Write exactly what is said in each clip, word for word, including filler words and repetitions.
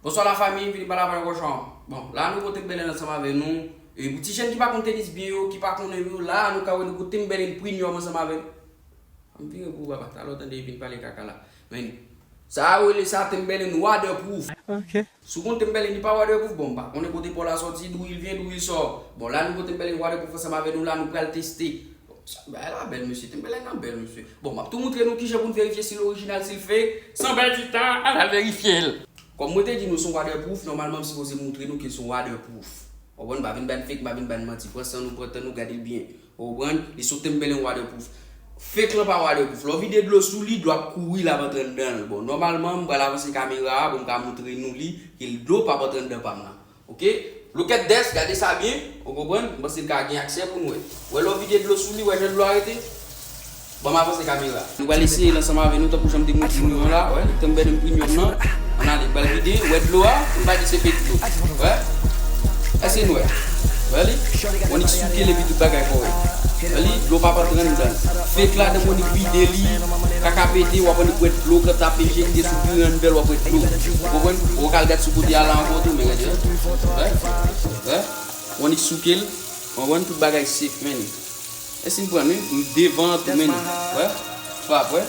Bonswa lafanmi, vini pale avè nou kòchon. Bon, la nou gon Timberland ansanm avè nou. E pou ti jèn ki pa konn tenis byen yo, ki pa konnen yo, la nou ka wè nou gon Timberland Premium ansanm avè nou. M vire pou papa, talè w tande vin pale kaka la. Men, sa a rele sa Timberland waterproof. Ok. Si w konn Timberland li pa waterproof, bon, m pa konnen kote pa w la sòti, d'où il vient, d'où il sort. Bon, la nou gon Timberland waterproof ansanm avè nou, la nou pral teste. Bon, sa, bagay la bèl, mesye, Timberland nan bèl, mesye. Bon, m ap tou moutre nou kijan pou n verifye si l orijinal, si l fake. San pèdi tan, ann al verifye l. Kòm mwen te di nou se yon waterproof, nòmalman m sipoze moutre nou ke l se yon waterproof. Ou konprann? M pa vin ba n fake, m pa vin ba n manti. Pran san nou, pran tan nou, gade l byen. Ou konprann? Li se yon Timberland waterproof. Fake lan pa waterproof. Lè w vide dlo sou li, dlo ap kouri, l ap antre anndan l. Bon, nòmalman, m pral avanse kamera a pou m ka moutre nou li, ke dlo p ap antre anndan pa m nan. Ok? Look at this, gade sa byen. Ou konprann? M panse l ka gen aksè pou n wè. Wè lè w vide dlo sou li, wè jan dlo a rete? Ban m avanse kamera. Nou pral eseye l ansanm avè nou, tankou jan m te moutre nou an la, wè, Timberland Premium nan. Ann ale, m pral vide, wè dlo a, pou n pa di se fake dlo. Wè? Èske n wè? Wè li? Onik souke l epi tout bagay kòrèk. Wè li? Dlo p ap antre anndan l. Fake la, depi Onik vide li, kaka pete, w ap Onik wè dlo, kan t ap enjekte sou pire anndan l, w ap wè dlo. Ou konprann? Ou ka al gad sou kote a la ankò tou, men gade, wè? Wè? Wè? Onik souke l, ou konprann? Tout bagay safe, men. Èske n pran, wi? M devan an tou, men. Wè? Frap, wè?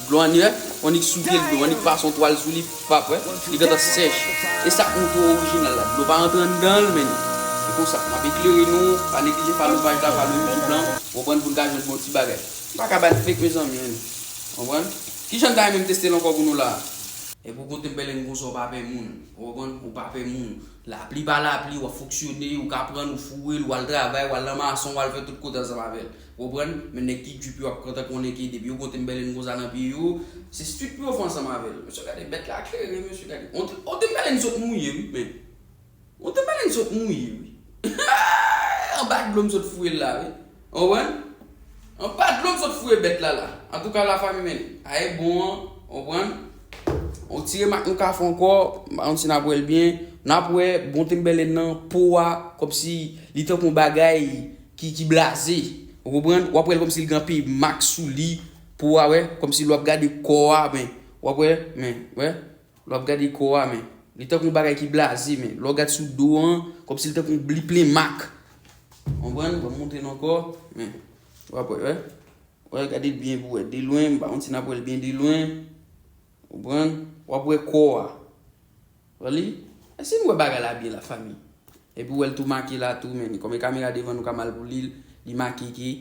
Dlo an, wè? Onik souke l, dlo, Onik pase yon twal sou li, frap, wè? Li gentan sèch. E sa k montre w orijinal la. Dlo pa rantre anndan l, men. Se konsa. M ap eklere nou, pa neglije follow paj la, follow YouTube lan. Ou konprann? Pou n ka jwenn bon ti bagay. M pa ka ba n fake, mezanmi, men. Ou konprann? Kijan n ta renmen m teste l ankò pou nou la? Epi w gon Timberland konsa, ou pa pè moun. Ou konprann? Ou pa pè moun. Lapli pa lapli, w ap fonksyone, ou ka pran l, ou foure l, ou al travay, ou al nan mason, ou al fè tout kote ansanm avè l. Ou konprann? Men nèg ki drip yo ap kontan konnen ke depi yo gon Timberland konsa nan pye yo, se street pou yo fè ansanm avè l. Mesye, gade bèt la klere, mesye, gade. On, on Timberland sot mouye, wi, men. On Timberland sot mouye, wi. Anba dlo m sot foure l la, wi. Ou konprann? Anba dlo m sot foure bèt la, la. Antouka, lafanmi, men. A e bon an, ou konprann? On ti remak nou ka fè ankò, m pa konn si n ap wè l byen. N ap wè bon Timberland nan, po a, kòmsi li tankou yon bagay ki, ki blaze. Ou konprann? W ap wè l kòmsi l gen anpil mak sou li, po a, wè, kòmsi lè w ap gade kò a, men, w ap wè, men, wè. Lè w ap gade kò a, men, li tankou yon bagay ki blaze, men lè w gad sou do an, kòmsi li tankou li plen mak. Konprann? Ban m montre n ankò, men, w ap wè, wè. Wè, gade l byen pou w wè. De lwen, m pa konn si n ap wè l byen de lwen. Konprann? W ap wè kò a. Wè li? Èske n wè bagay la byen, lafanmi? Epi w wè l tou make la tou, men. Kòm e kamera devan nou ka mal pou li, li make ke.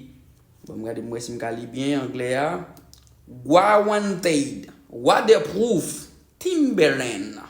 Bon, m gade m wè si m ka li byen anglè a. Guaranteed, waterproof, Timberland.